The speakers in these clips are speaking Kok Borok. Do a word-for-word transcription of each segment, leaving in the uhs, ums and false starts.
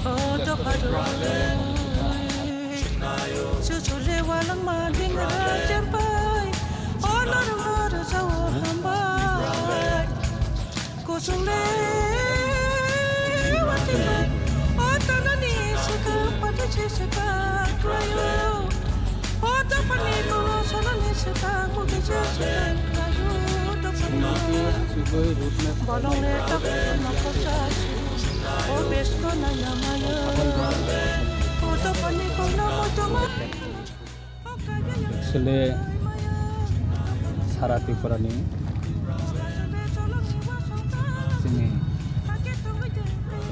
O dopha dopha. Chuchule walangma dingra cherpai. O norok no rwjao hambai. Kuchungle watipai. O tanani swkang pata se swkang khlaio. O dophani tolo salani swkang mukhe se swkang khlaio. Dophani bolong le tak nokol chasi. O besko nai namayo. O dophani tolo moitoma. Actually, sara Tripura ni chini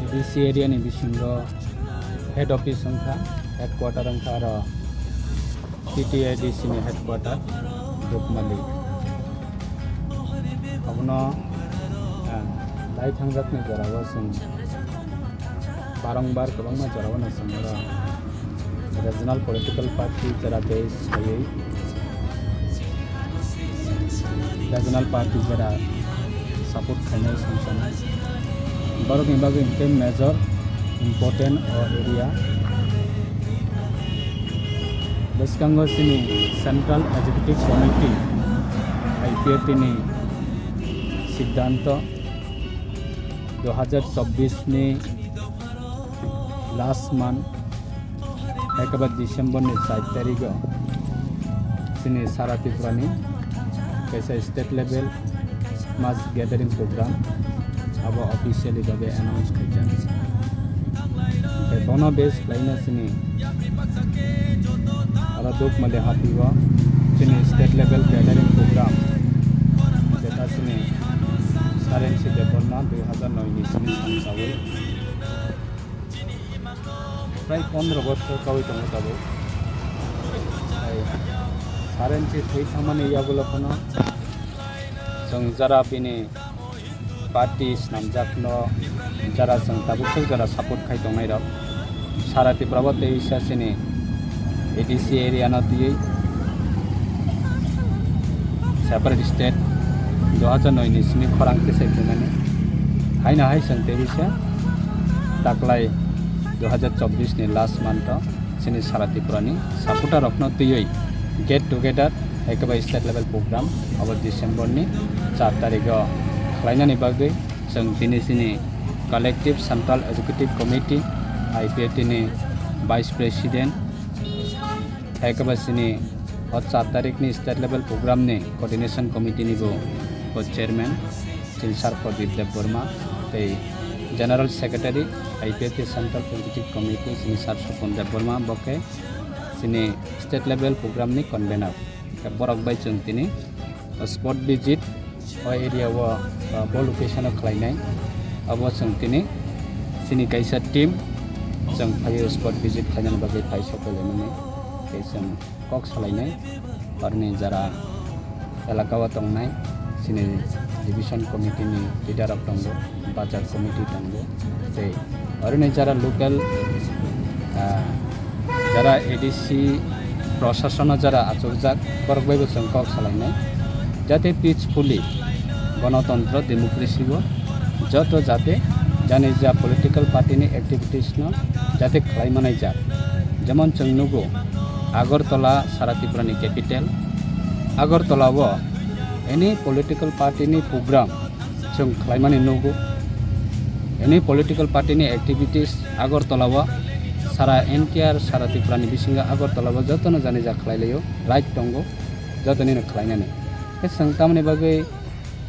A D C area ni bisingo head office wngkha, headquarter wngkha aro T T A D C ni headquarter Dukmali. Abono, ah, lai thangjakni jorao chwng barongbar kwbangma jorao no chwng oro regional political party jora base khaiwi regional party jora support khainai songchano. Borokni bagwi hwnkhe major important o area. Bwskango chini Central Executive Committee, I P F T ni siddhanto, dui hajar chobbish ni last month, ekaba December ni char tarigo chini sara Tripura ni kaisa state level mass gathering program abo officially bagwi announce khaijak. Tei bono base khlaina chini aro Dukmali hati o chini state level gathering program jeta chini Sarensi Debbarma dui hajar noi ni simi samsawi. Prai pondro bochor kawi tongo tabuk. Tei Sarensi thwi thangmani yagulo phano chwng jara bini party swnamjakno jara chwng tabuk swk jara support khai tongnairok. Sara Tripura bo tei wisa chini A D C area no twiwi separate state dui hajar noi ni simi khorang tisai phaimani. Haino hai chwng tei bisa taklai dui hajar chobbish ni last month o chini sara Tripura ni supporter rok no twiwi get together, ekaba state level program abo December ni char tarigo khlainani bagwi chwng tini chini Collective Central Executive Committee, I P F T ni Vice President, hai khe ba chini o char tarik ni state level program ni coordination committee ni bo, bo chairman chini Sir Pradip Debbarma tei General Secretary I P F T Central Executive Committee chini Sir Sopon Debbarma, bo khe chini state level program ni convener. Borok bai chwng tini spot visit o area o, uh, bo location o khlainai. Abo chwng tini chini kaisa team chwng phaiwi spot visit khlainani bagwi phai sokolemani tei chwng kok salainai. Aroni jara elaka o tongnai chini division committee ni leader rok tongo, bazar committee tongo, tei aroni jara local, ah, jara A D C prosasono jara achukjak, borok bai bo chwng kok salainai, jate peacefully, gonotontro, democracy o joto jate jani ja political party ni activities no jate khlai manai jak. Jemon chwng nugo, Agartala sara Tripura ni capital, Agartala o any political party ni program chwng khlaimani nugo. Any political party ni activities Agartala o sara N T R sara Tripura ni bisingo Agartala o jotono jani ja khlai laio, right tongo, jotoni no khlainani. Khe chwng tamoni bagwi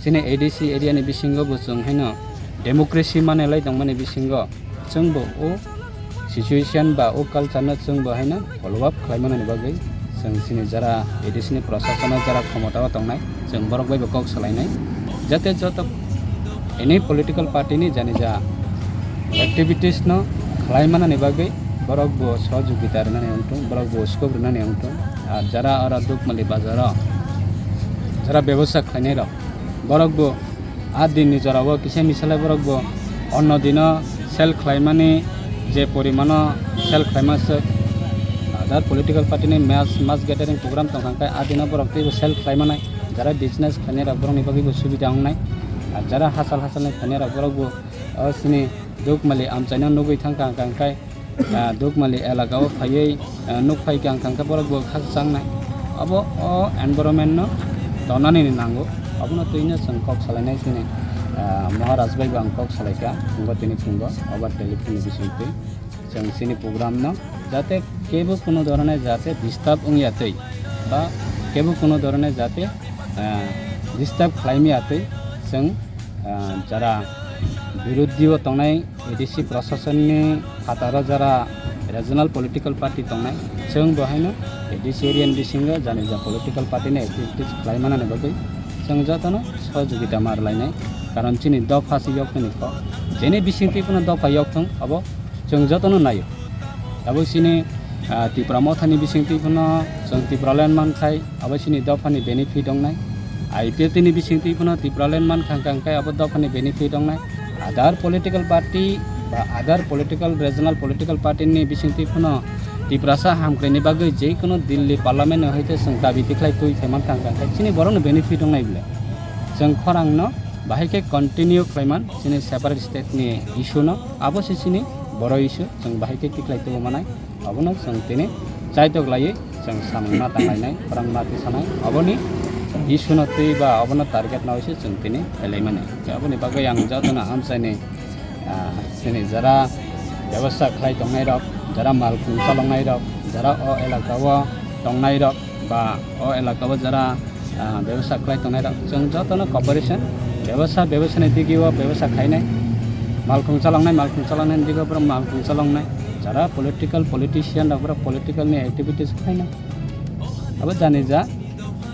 chini A D C area ni bisingo bo chwng haino democracy manwi lai tongmani bisingo chwng bo o situation ba o culture no chwng bo haino follow up khlai manani bagwi chwng chini jara A D C ni prosason o jara khomota o tongnai chwng borok bai bo kok salainai, jate joto any political party ni jani ja activities no khlai manani bagwi borok bo sohojogita rwnani wngthung, borok bo scope rwnani wngthung. Ar jara oro Dukmali bazar o jara bebosta khlainai rok, borok bo A dinni jorao kisa misalai borok bo onno dino sell khlaimani je porimano sell khlaima se other political party ni mass, mass gathering program tongkha khe a dino borok teibo sell khlaimanai. Jara business khlainai rok borokni bagwi bo subida wngnai. Ar jara hachal hachalni khlainai rok borok bo o sini Dukmali amchaino nugwi thangkha, hwnkha khe, ah, Dukmali elaka o phaiwi, ah, nuk phaikha, hwnkha khe borok bo khakchangnai. Abo o environment no tonani ni nango. Abono twino chwng kok salainai chini, ah, Maharaj bai bo ang kok salaikha phungo tini phungo obo telephone ni bisingtwi. Chwng chini program no jate kebo kuno dhorone jate disturb wngya twi ba kebo kuno dhorone jate, ah, disturb khlaimya twi chwng, ah, jara birodhi o tongnai A D C prosasonni phataro jara regional political party tongnai, chwng bo haino A D C area ni bisingo jani ja political party ni activities khlai manani bagwi chwng jotono sohojogita ma rwlainai. Karon chini dopha se yok hwnwi kok, jeni bisingtwi phano dopha yok thung, abo chwng jotono naio. Tabuk chini, ah, Tipra Mothani bisingtwi phano chwng Tipraland mankhai, abo chini dophani benefit wngnai. I P F T ni bisingtwi phano Tipraland mankha hwnkha hwnkhe abo dophani benefit wngnai. Other political party ba other political, regional political party ni bisingtwi phano Tiprasa hamkraini bagwi jekono Delhi parliament ni hoite chwng dabi tikhlai twi khe mankha hwnkha hwnkhe chini borokno benefit wngnai bwle. Chwng khorangno bahai khe continue khlaiman chini separate state ni issue no, abo se chini boro issue, chwng bahai khe tikhlai tubu manai, abono chwng tini chaitok laiwi chwng samung ma tanglainai, khorang ma tisanai, aboni issue no twi ba abono target no se chwng tini phailai mani. Aboni bagwi ang jotono amchaini, ah, chini jara bebasa khlai tongnai rok, jara malkhung chaloknai rok, jara o elaka o tongnai rok, ba o elaka o jara, ah, bebasa khlai tongnai rok, chwng jotono cooperation, bebasa, bebasani digi o bebasa khlainai, malkhung chaloknai, malkhung chaloknai digi o borok malkhung chaloknai, jara political, politician rok borok political ni activities khlainai. Abo jani ja,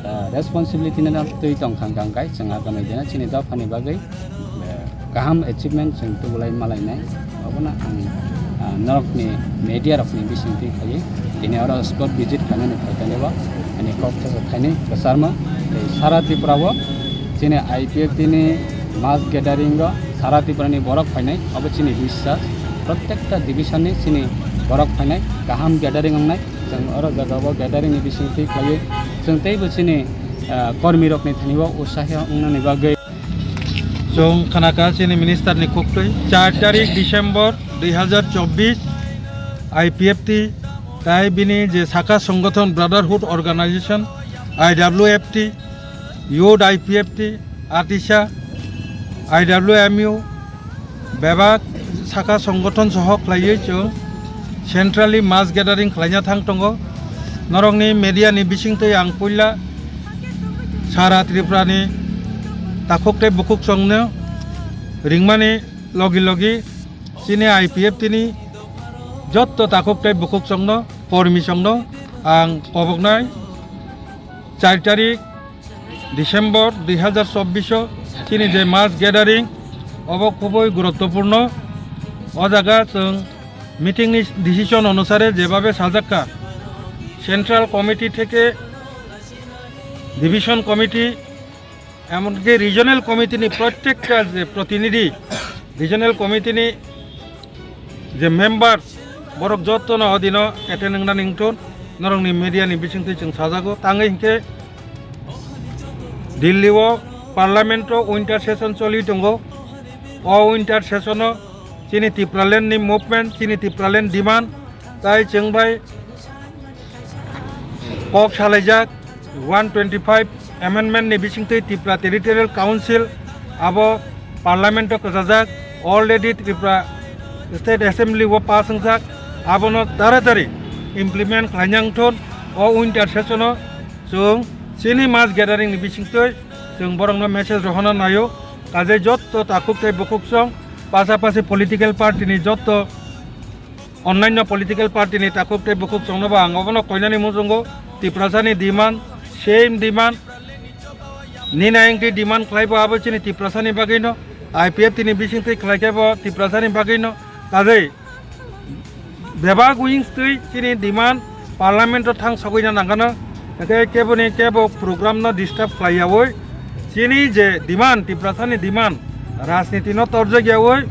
ah, responsibility no twi tong kha hwnkha hwnkhe chwng agamai dena chini dophani bagwi, eh, kaham achievement chwng tubulai malainai. Abono ang, ah, norokni media rokni bisingtwi khaiwi tini oro spot visit khainani phaikhe bo ani kok thaisa thaini kwcharma. Tei sara Tripura o chini I P F T ni mass gathering o sara Tripura ni borok phainai, abo chini biswas. Protekta division ni chini borok phainai, kaham gathering wngnai. Chwng oro jaga o gathering ni bisingtwi khaiwi chwng teibo chini, ah, kormi rokni thani o usahi wngnani bagwi. Chwng khanakha chini minister ni khuktwi, char tarik December dui hazar chobbish, I P F T tai bini je sakha songgothon Brotherhood Organization, I W F T, Youth I P F T, Atisa, I W M U, bebak sakha songgothon soho khlaiwi chwng centrally mass gathering khlaina thang tongo. Norokni media ni bisingtwi ang puila sara Tripura ni takhuk tei bukhuk chwngno ringmani logi logi chini I P F T ni jotto takhuk tei bukhuk chwngno, kormi chwngno ang koboknai char tarik December dui hazar chobbish o chini je mass gathering, obo khubui guruttopurno. O jaga chwng meeting ni decision onusare jebabe sajakka, central committee theke division committee, emonki regional committee ni prottekta je protinidhi, regional committee ni je members, borok jottono o dino attend wngnani wngthun. Norokni media ni bisingtwi chwng sajago. Tangwi hinkhe Delhi o parliament o winter session choli tongo. O winter session o chini Tipraland ni movement, chini Tipraland demand, tai chwng bai kok salaijak, one twenty five amendment ni bisingtwi Tripura Territorial Council abo parliament o kwchajak, already Tripura State Assembly o pass wngjak, abono taratari implement khlaina wngthun. O winter session o chwng chini mass gathering ni bisingtwi chwng borokno message rohorna naio, kajai jotto takhuk tei bukhuk chwng pasapasi political party ni jotto Onnainno political party ni takhuk tei bukhuk chwngno bo ang obono koinani muchungo. Tiprasa ni demand, same demand. Nini ayang twi demand khlai bo abo chini Tiprasa ni bagwi no, I P F T ni bising twi khlai khe bo Tiprasa ni bagwi no. Kajai bebak wings twi chini demand parliament o thang sogwi na nangano. Hwnkhe kebo ni kebo program no disturb khlai yaui Chini je demand, Tiprasani demand, rajniti no torjak yawi,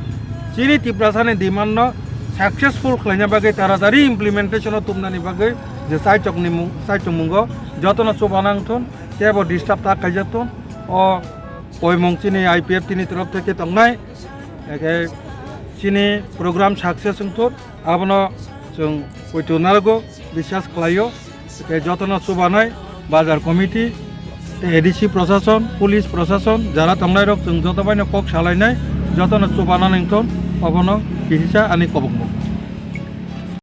chini Tiprasani demand no successful khlaina bagwi, taratari implementation o tumnani bagwi je chaichokni mung, chaichokmungo jotono chuba nang thun, kebo disturb ta khaijak thun, o poimung chini I P F T ni torof theke tongnai, eke chini program success wng thun. Abono chwng poito narwgo, biswas khlaio. Tei jotono chubanai bazar committee tei A D C prosason, police prosason, jara tongnairok chwng joto baino kok salainai, jotono chubana nangthon, obono kisa ani kobokmo.